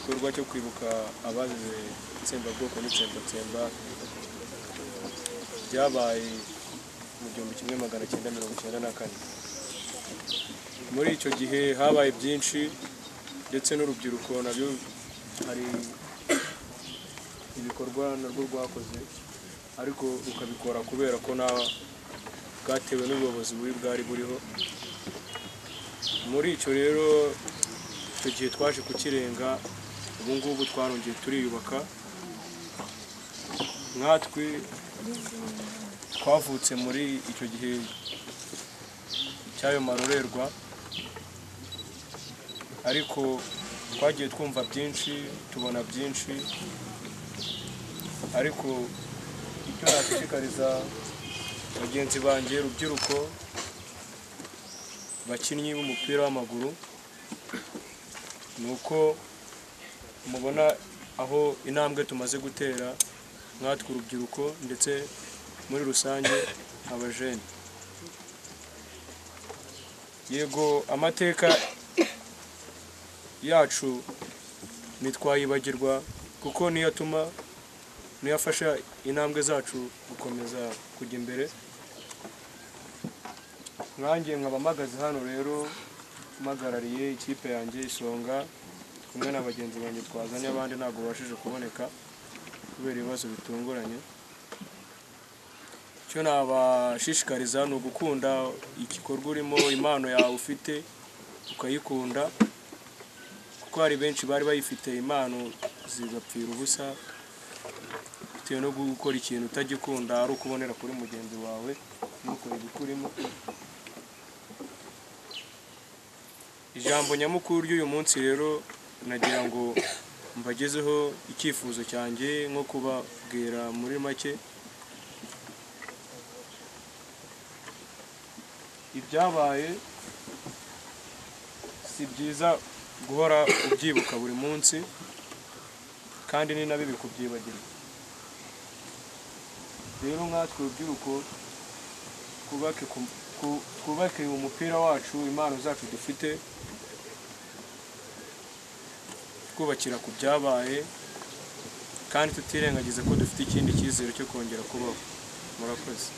Igikorwa cyo kwibuka abazize itsembabwoko n'itsembatsemba byabaye mu 1994. Muri icyo gihe habaye byinshi, ndetse n'urubyiruko nabyo hari ibikorwa narwo rwakoze, ariko rukabikora kubera ko na bwatewe n'ubuyobozi bubi bwari buriho. Muri icyo rero icyo gihe twaje kukirenga, ubu ngubu twarongeye turiyubaka. Nkatwe twavutse muri icyo gihe cy'ayo marorerwa, ariko twagiye twumva byinshi, tubona byinshi, ariko icyo nashishikariza bagenzi banjye rubyiruko bakinnyi b'umupira w'amaguru ni uko mubona aho intambwe tumaze gutera nkatwe urubyiruko ndetse muri rusange abajene. Yego amateka yacu ntitwayibagirwa, kuko niyo atuma, niyo afasha intambwe zacu gukomeza kujya imbere. Nkanjye nkaba mpagaze hano rero mpagarariye ikipe yanjye Isonga, kumwe na bagenzi banjye twazanye, abandi ntabwo babashije kuboneka kubera ibibazo bitunguranye. Icyo nabashishikariza ni ugukunda igikorwa urimo, impano yawe ufite ukayikunda, kuko hari benshi bari bayifite impano zigapfira ubusa bitewe no gukora ikintu utagikunda, ari ukubonera kuri mugenzi wawe ntukore ibikurimo. Ijambo nyamukuru ry'uyu munsi rero nagira ngo mbagezeho icyifuzo cyanjye nko kubabwira muri make ibyabaye. Si byiza guhora ubyibuka buri munsi, kandi ni na bibi kubyibagirwa. Rero nkatwe urubyiruko twubake umupira wacu, impano zacu dufite, twubakira ku byabaye, kandi tutirengagiza ko dufite ikindi cyizere cyo kongera kubaho. Murakoze.